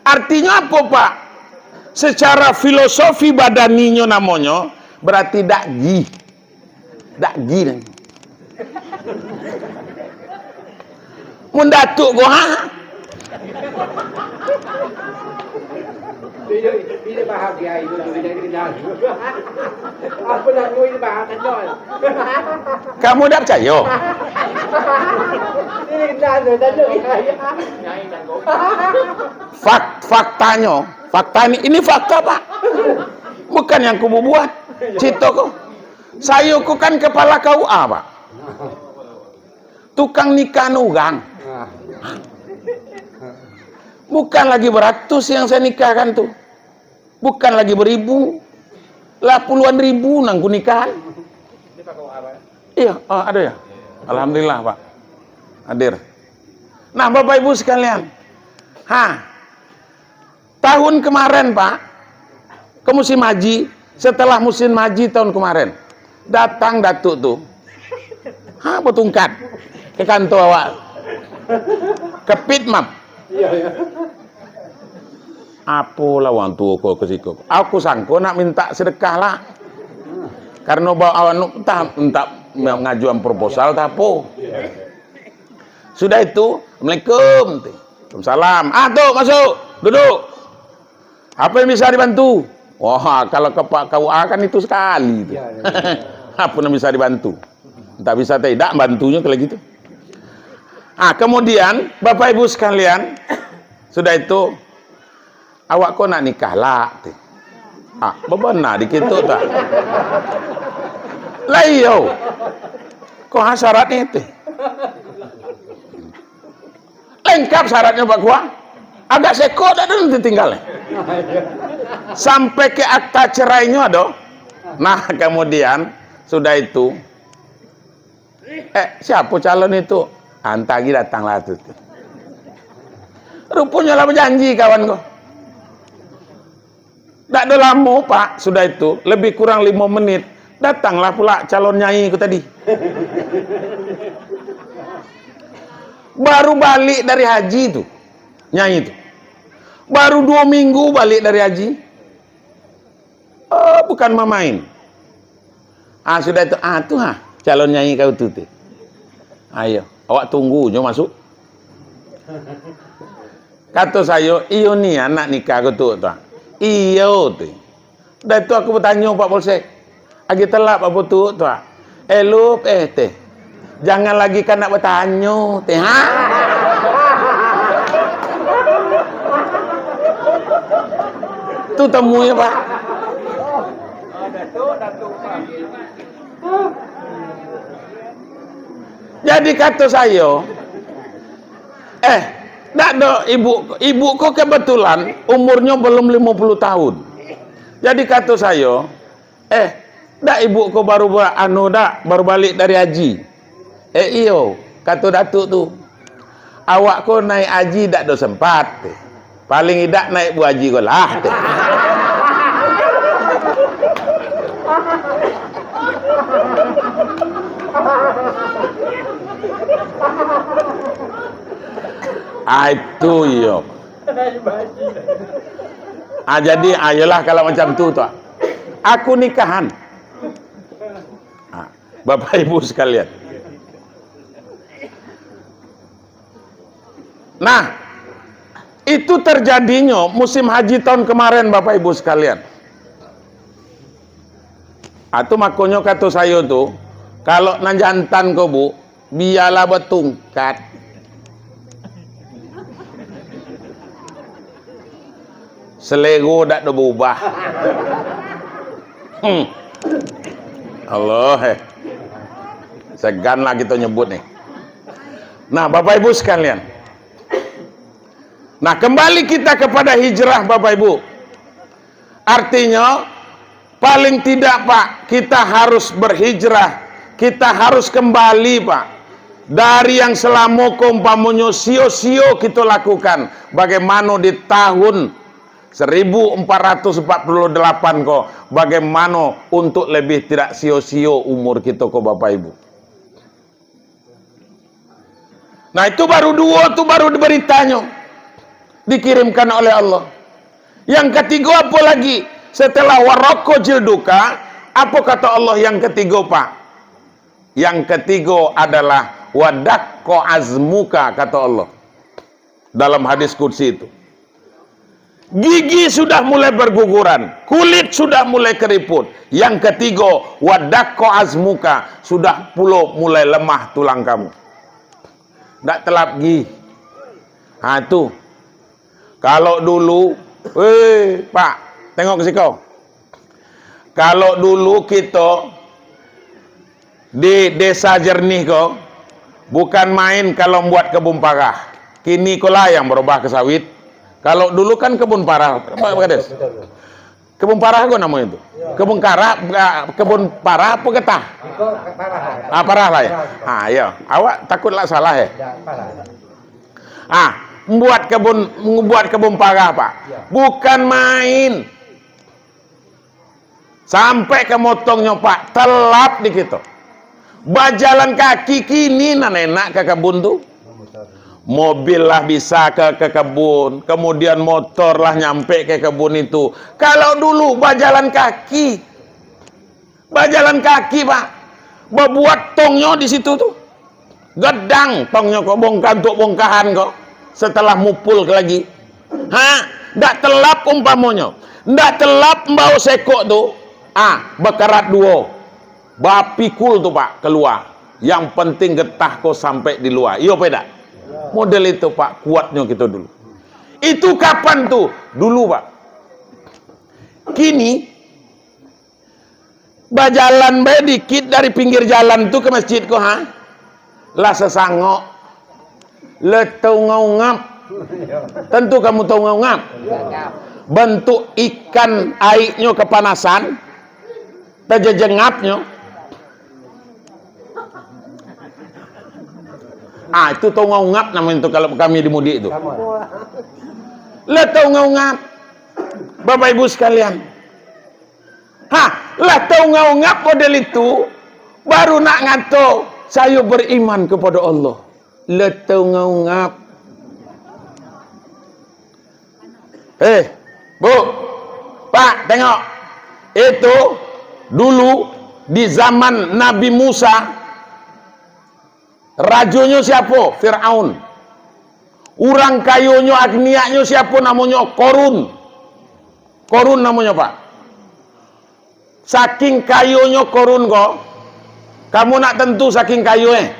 Artinyo apo, Pak? Secara filosofi badaninyo namonyo, berarti dak gi. Dak gi nan. Mun Datuk ko, ha? Kamu dak picayo? Fak-, faktanyo, fakta ini, ini fakta, Pak. Bukan yang kububuat. Cito ko. Sayo ko kan kepala K U A, Pak. Tukang nikah urang. Bukan lagi baratus yang saya nikahkan tu. Bukan lagi baribu. Lah puluhan ribu nan kunikahan. Iya, ah, ada ya? Alhamdulillah, Pak. Hadir. Nah, Bapak Ibu sekalian. Ha. Tahun kemarin, Pak, ke musim haji, setelah musim haji tahun kemarin, datang Datuk tu, ha, batungkat ke kantor awak, ke Pitmap. Apolah urang tuo ko ke siko. Aku sangko nak minta sedekah lah. Karano ba-, anu, entah, entah ngajuan proposal, entah apo. Sudah itu, "Assalamualaikum." "Waalaikumsalam." "Ah, tu, masuk. Duduk. Apa yang bisa dibantu?" Wah, kalau ke Pak K U A kan itu sekali tu. Ya, ya. Apa yang bisa dibantu? Tak bisa tidak bantunya kalau gitu. Ah, kemudian, Bapak Ibu sekalian, sudah itu, "Awak ko nak nikah lah," ti. Ah, babana dikito tak? Lah iyo. Ko ha syaratnyo ti. Lengkap syaratnyo, Pak Kua. Agak sekok dak ado nanti tinggal. Sampai ke akta cerainyo ado. Nah, kemudian sudah itu, "Eh, siapo calon itu?" "Antah agi datanglah tu." Ruponyo lah bajanji kawan ko. Dak ado lamo, Pak, sudah itu, lebih kurang limo menit, datanglah pula calon nyai ko tadi. Baru balik dari haji tu, nyai tu. Baru duo minggu balik dari haji. Oh, bukan mamain. Ah, sudah itu, ah, tu ha, calon nyai kau tu, tu. Ayo, awak tunggu nyo masuk. Kato sayo, "Iyo nian nak nikah ko tu, Tuak?" "Iyo, tu." Dah tu aku batanyo, Pak Polsek. "Agiah talap apo tu, Tuak?" "Elok, eh, teh. Jangan lagi ka nak batanyo, teh, ha?" Tu tamunyo, Pak. Jadi kato sayo, eh, dak do ibu, ibu ko kebetulan umurnyo belum limo puluh tahun. Jadi kato sayo, eh, dak ibu ko baru ba-, anu dak, baru balik dari haji? Eh, iyo, kato Datuk tu. Awak ko naik haji dak do sempat, teh. Paling idak naik bu haji ko lah, teh. Ah, itu iyo. Ah, jadi, ayolah kalau macam tu, tu. Aku nikahan. Ah, Bapak Ibu sekalian. Nah, itu terjadinyo musim haji tahun kemarin, Bapak Ibu sekalian. Atu makonyo kato sayo tu, kalau nan jantan ko, Bu, bialah batungkat. Selero dak do berubah. Hmm. Allah, eh. Segan lah kito nyebut ni. Nah, Bapak Ibu sekalian. Nah, kembali kita kepada hijrah, Bapak Ibu. Artinya, paling tidak, Pak, kita harus berhijrah. Kita harus kembali, Pak. Dari yang selamo ko umpamonyo sio-sio kito lakukan. Bagaimana di tahun seribu empat ratus empat puluh delapan ko, bagaimana untuk lebih tidak sio-sio umur kito ko, Bapak Ibu. Nah, itu baru duo tu baru baritanyo dikirimkan oleh Allah. Yang katigo apo lagi? Setelah waroko jilduka, apo kato Allah yang katigo, Pak? Yang katigo adalah wadakko azmuka, kato Allah dalam hadis qudsi itu. Gigi sudah mulai berguguran, kulit sudah mulai keriput. Yang katigo, wadakko azmuka, sudah pulo mulai lemah tulang kamu. Ndak telap gi. Ha, tu. Kalau dulu, eh, Pak, tengok ke siko. Kalau dulu kito di Desa Jernih ko, bukan main kalau buat kebun parah. Kini ko lah yang berubah ke sawit. Kalau dulu kan kebun parah, Pak Kades? Kebun parah ko namonyo tu. Kebun karah, ah, kebun parah apo getah? Ah, parah lah ya. Ah, ya. Awak takut lah salah ya. Ah, buat kebun, buat kebun parah, Pak. Bukan main. Sampai ka motongnyo, Pak, telap di kito. Bajalan kaki kini nan enak ka kebun tu. Mobil lah bisa ka, ka kebun, kemudian motor lah nyampe ka kebun itu. Kalau dulu bajalan kaki, bajalan kaki, Pak, babuat tongnyo di situ tu. Gadang tongnyo ko, bongka-, untuak bongkahan ko, setelah mupul lagi. Ha, ndak telap umpamonyo, ndak telap mbao sekok tu, ah, bakarat duo, bapikul tu, Pak, kalua. Yang penting getah ko sampai di lua. Iyo, Pak, dak? Model itu, Pak, kuatnyo kito dulu. Itu kapan tu? Dulu, Pak. Kini, bajalan bae dikit dari pinggir jalan tu ka masjid ko, ha? Lah sasangok. Lah taungau-ungap. Tentu kamu taungau-ungap. Bentuk ikan aiknyo kapanasan, tajajangapnyo. Ah, itu taungau-ungap namonyo tu kalau kami di mudik tu. Lah taungau-ungap. Bapak Ibu sekalian, ha, lah taungap-ungap model itu, baru nak ngato, "Sayo beriman kepada Allah." Lah taungap-ungap. Eh, Bu, Pak, tengok. Itu dulu di zaman Nabi Musa, rajonyo siapo? Firaun. Urang kayonyo, agniaknyo siapo namonyo? Korun. Korun namonyo, Pak. Saking kayonyo Korun ko, kamu nak tantu saking kayo, eh.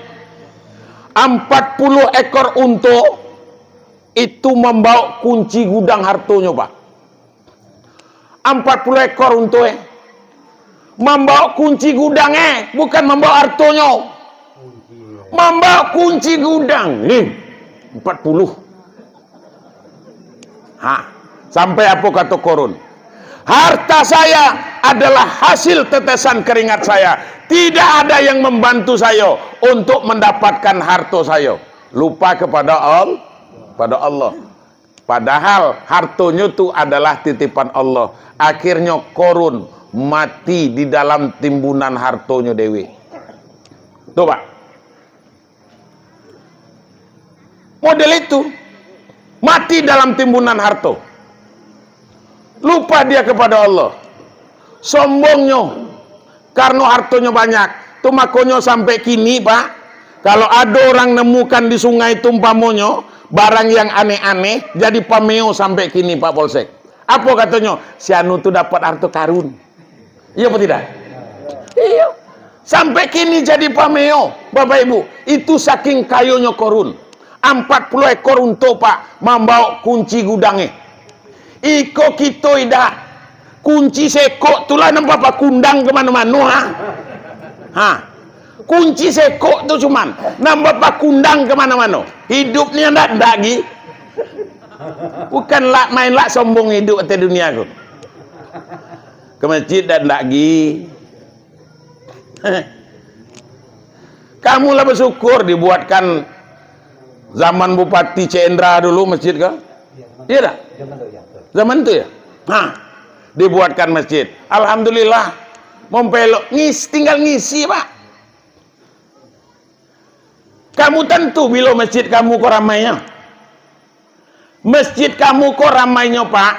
Ampek puluah ekor unto itu mambaok kunci gudang hartonyo, Pak. Ampek puluah ekor unto, eh. Mambaok kunci gudang, eh, bukan mambaok hartonyo. Mambaok kunci gudang. Nih, ampek puluah. Ha, sampai apo kato Korun? "Harta saya adalah hasil tetesan keringat saya. Tidak ada yang membantu saya untuk mendapatkan harta saya." Lupa kepada Al-, pada Allah. Padahal hartonyo tu adalah titipan Allah. Akhirnyo Korun mati di dalam timbunan hartonyo dewek. Tu, Pak. Model itu, mati dalam timbunan harto. Lupa dia kepada Allah. Sombongnyo, karno hartonyo banyak. Tu makonyo sampai kini, Pak, kalau ado urang nemukan di sungai tu umpamonyo, barang yang aneh-aneh, jadi pameo sampai kini, Pak Polsek. Apo katonyo? "Si anu tu dapat harto karun." Iyo apo tidak? Iyo. Sampai kini jadi pameo, Bapak Ibu. Itu saking kayonyo Korun. Ampek puluah ekor unto, Pak, mambaok kunci gudangnyo. Iko kito idak. Kunci sekok tu lah nan bapakundang ka mano-mano, ha? Ha. Kunci sekok tu cuman nan bapakundang ka mano-mano. Hiduik ni ndak, ndak gi. Bukan lah main lah sombong hiduik ateh dunia ko. Ka masjid dak, ndak gi. Kamu lah basyukur dibuatkan zaman Bupati Cik Endra dulu masjid ko? Iya dak? Zaman tu ya? Ha, dibuatkan masjid. Alhamdulillah. Mampelok, ngis-, tinggal ngisi, Pak. Kamu tantu bilo masjid kamu ko ramainyo. Masjid kamu ko ramainyo, Pak,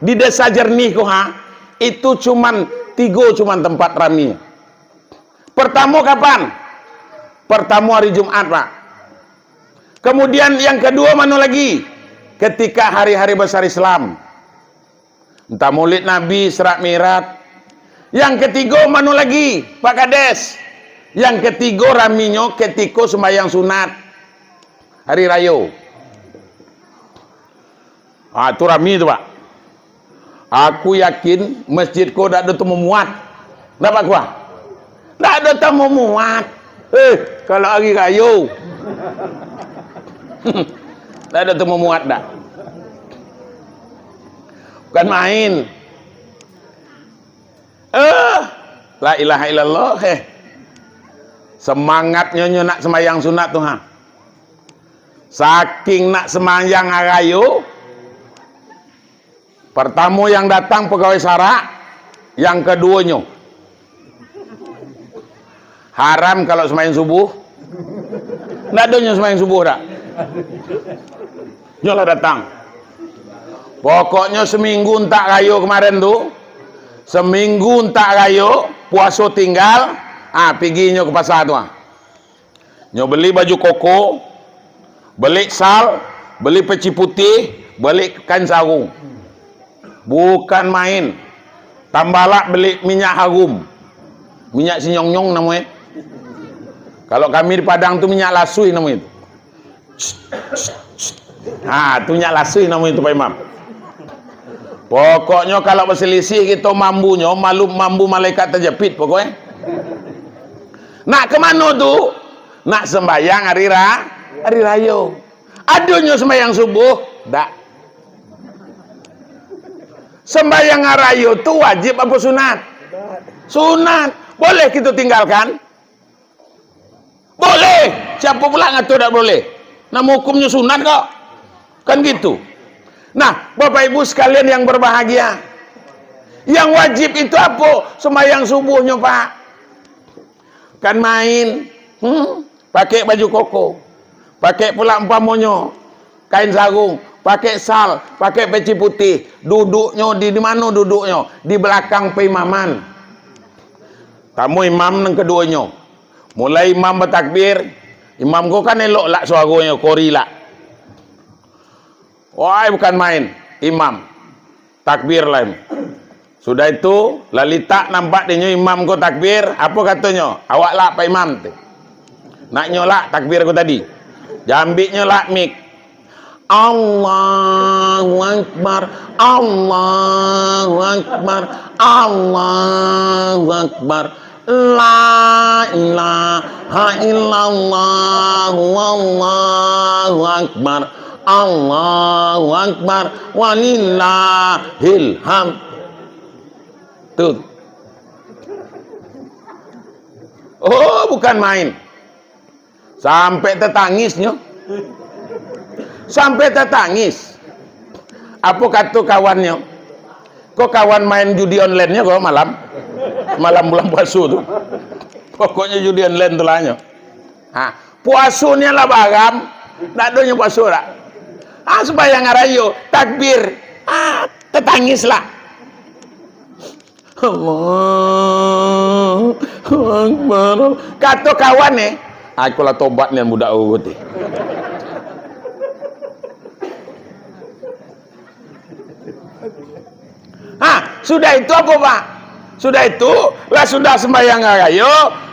di Desa Jernih ko, ha, itu cuman tigo cuman tempat rami. Pertamo kapan? Pertamo hari Jumat, Pak. Kemudian yang kedua mano lagi? Ketika hari-hari besar Islam. Entah Maulid Nabi, Isra Mi'raj. Yang ketigo mano lagi, Pak Kades? Yang ketigo raminyo ketiko sembahyang sunat hari rayo. Ah, tu rami tu, Pak. Aku yakin masjid ko dak ado tamu muat. Ndak, Pak Kuah? Ndak ado tamu muat. Eh, kalau hari rayo. Ndak ado tamu muat dak. Bukan main. Eh, la ilaha illallah, eh. Semangatnyo nyo nak sembahyang sunat tu, ha. Saking nak sembahyang arayo, pertamo yang datang pegawai sarak, yang keduonyo, haram kalau sembahyang subuh. Ndak ado nyo sembahyang subuh dak? Nyo lah datang. Pokoknyo seminggu antak rayo kemarin tu, seminggu antak rayo, puaso tinggal, ah, pigi nyo ka pasa tu, ah. Nyo beli baju koko, beli sal, beli peci putih, beli kain sarung. Bukan main. Tambah lah beli minyak harum. Minyak sinyong-nyong namonyo. Kalau kami di Padang tu minyak lasuih namonyo tu. Ha, tu minyak lasuih namonyo tu, Pak Imam. Pokoknyo kalau baselisih kito mambunyo, malu mambu malaikat tajapit pokoknyo. Nak ka mano tu? Nak sembahyang hari ra-, hari rayo. Adonyo sembahyang subuh? Dak. Sembahyang arayo tu wajib apo sunat? Sunat. Boleh kito tinggalkan? Boleh. Siapo pula ngato dak boleh? Namo hukumnyo sunat kok. Kan gitu. Nah, Bapak Ibu sekalian yang berbahagia, yang wajib itu apo? Sembahyang subuhnyo, Pak. Kan main. Hmm? Pakai baju koko. Pakai pula umpamonyo kain sarung, pakai sal, pakai peci putih. Duduknyo di, di mano duduknyo? Di belakang paimaman. Tamo imam nan kaduonyo. Mulai imam batakbir, imam ko kan elok lak suaronyo, kori lak. Wai, bukan main, imam. Takbir lah. Sudah itu, lah litak nampak dinyo imam ko takbir, apo katonyo? "Awak lah, Pak Imam," tu. Nak nyo lah takbir ko tadi. Jambiknyo lah mik. "Allahu Akbar, Allahu Akbar, Allahu Akbar. La ilaha illallah, Allahu Akbar, Allahu Akbar, walillahil hamd." Tuh. Oh, bukan main. Sampai tatangis nyo. Sampai tatangis. Apo kato kawannyo? Ko kawan main judi online-nyo ko malam. Malam bulan puaso tu. Pokoknyo judi online tu lah nyo. Ha, puaso nian lah baharam. Ndak ado nyo puaso dak. Ha, sumbayang arayo, takbir. Ha, tatangis lah. Allahu Akbar. Kato kawan, eh, "Aku lah tobat nian budak urut, eh." Ha, sudah itu apo, Pak? Sudah itu, lah sudah sembahyang rayo,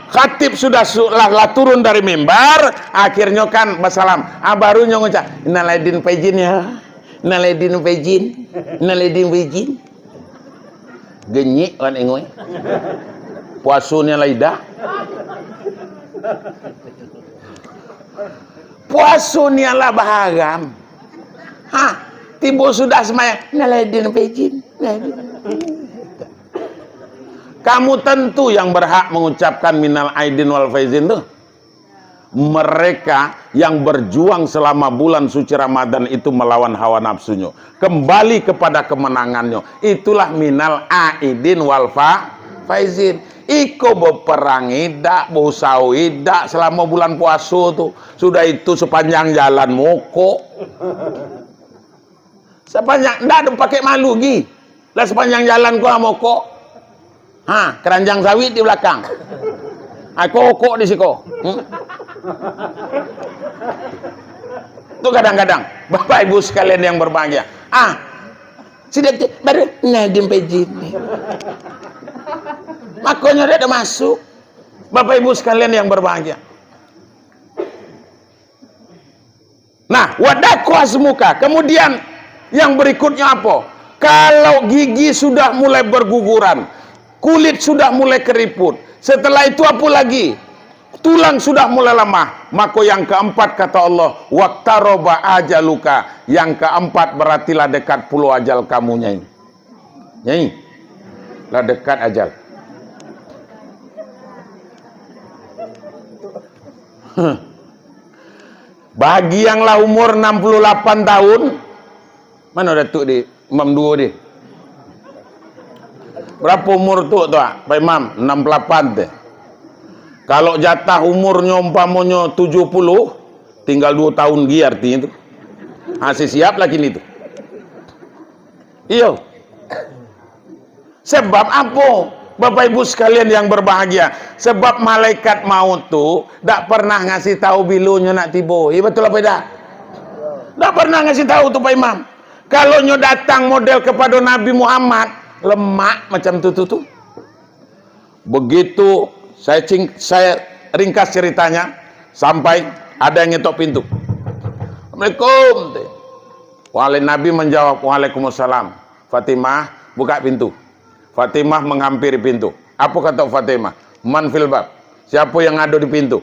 khatib sudah su-, lah, lah turun dari mimbar, akhirnyo kan basalam. Ah, baru nyo ngucap, "Innal aidin faizin ya. Innal aidin faizin. Innal aidin faizin." Genyik kan inguai. Puaso nian lah idak. Puaso nian lah baharam. Ha, tibo sudah sembahyang, "Innal aidin faizin." Kamu tentu yang berhak mengucapkan minal aidin wal faizin tu. Mereka yang berjuang selama bulan suci Ramadan itu melawan hawa nafsunya, kembali kepada kemenangannya. Itulah minal aidin wal fa-, faizin. Iko beperang idak, beusaho idak selama bulan puaso tu. Sudah itu sepanjang jalan mokok. Sapanjang, ndak ado pakai malu gi. Lah sapanjang jalan ko lah mokok. Ha, keranjang sawit di balakang. Ha, kokok di siko. Hmm? Tu kadang-kadang, Bapak Ibu sekalian yang berbahagia. Ah, sudah tu, baru Nadiem Pejin. Makonyo dak ado masuk. Bapak Ibu sekalian yang berbahagia. Nah, wadako azmuka. Kemudian, yang berikutnya apa? Kalau gigi sudah mulai berguguran, kulit sudah mulai keriput, setelah itu apa lagi? Tulang sudah mulai lemah. Maka yang keempat, kata Allah, "Waqtaraba ajaluka." Yang keempat, berarti lah dekat pulo ajal kamu, Nyai. Nyai, lah dekat ajal. Huh. Bagi yang lah umur enam puluh lapan tahun, mano Datuk di Imam Duo di? Barapo umur tu, tu, Pak Imam? Enam puluh lapan teh. Kalau jatah umurnyo umpamonyo tujuh puluh, tinggal duo tahun gi artinyo tu. Ha, si siap lah kini tu. Iyo. Sebab apo? Bapak Ibu sekalian yang berbahagia, sebab malaikat maut tu dak pernah ngasih tahu bilo nyo nak tibo. Iyo, betul apo idak? Dak pernah ngasih tahu tu, Pak Imam. Kalau nyo datang model kepada Nabi Muhammad, lemak macam tu, tu, tu. Begitu saya cing-, saya ringkas ceritanya, sampai ada yang ngetok pintu. "Assalamualaikum." Wale-, Nabi menjawab, "Waalaikumsalam." "Fatimah, buka pintu." Fatimah menghampiri pintu. Apa kata Fatimah? "Man fil bab?" Siapa yang ada di pintu?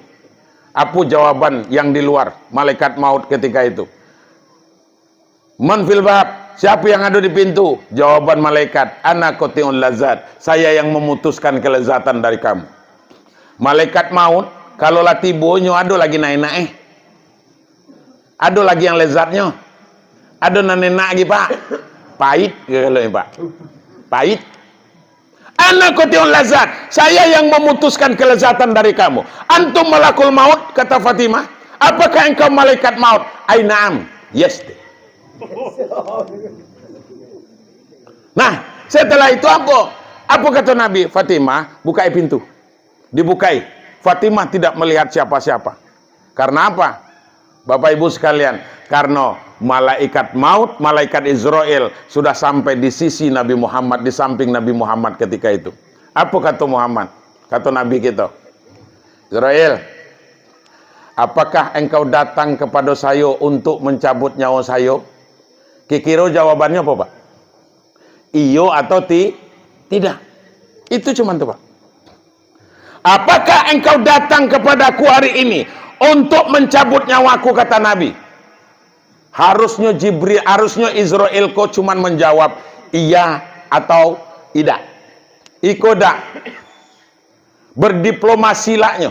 Apa jawaban yang di luar, malaikat maut ketika itu? "Man fil bab?" Siapa yang ada di pintu? Jawaban malaikat, "Ana qati'ul lazat." Saya yang memutuskan kelezatan dari kamu. Malaikat maut, kalau lah tibo, nyo ado lagi nak enak, eh? Ado lagi yang lezatnyo? Ado nan enak lagi, Pak? Pahit, kato Pak. Pahit. Ana kutiun lazat, saya yang memutuskan kelezatan dari kamu. Antum malakul maut, kata Fatimah. Apakah engkau malaikat maut? Ai naam. Yes. Nah, setelah itu apa? Apa kata Nabi? Fatimah, bukai pintu. Dibukai. Fatimah tidak melihat siapa-siapa. Karena apa? Bapak Ibu sekalian, karena malaikat maut, malaikat Izrail sudah sampai di sisi Nabi Muhammad, di samping Nabi Muhammad ketika itu. Apa kata Muhammad? Kata Nabi kita, "Izrail, apakah engkau datang kepada saya untuk mencabut nyawa saya?" Kikiro jawabannya apa, Pak? Iyo atau ti-, tidak? Itu cuman tu, Pak. "Apakah engkau datang kepadaku hari ini untuk mencabut nyawaku?" kata Nabi. Harusnyo Jibril, harusnyo Izrail ko cuman menjawab iya atau tidak. Iko dak. Berdiplomasi lah nyo.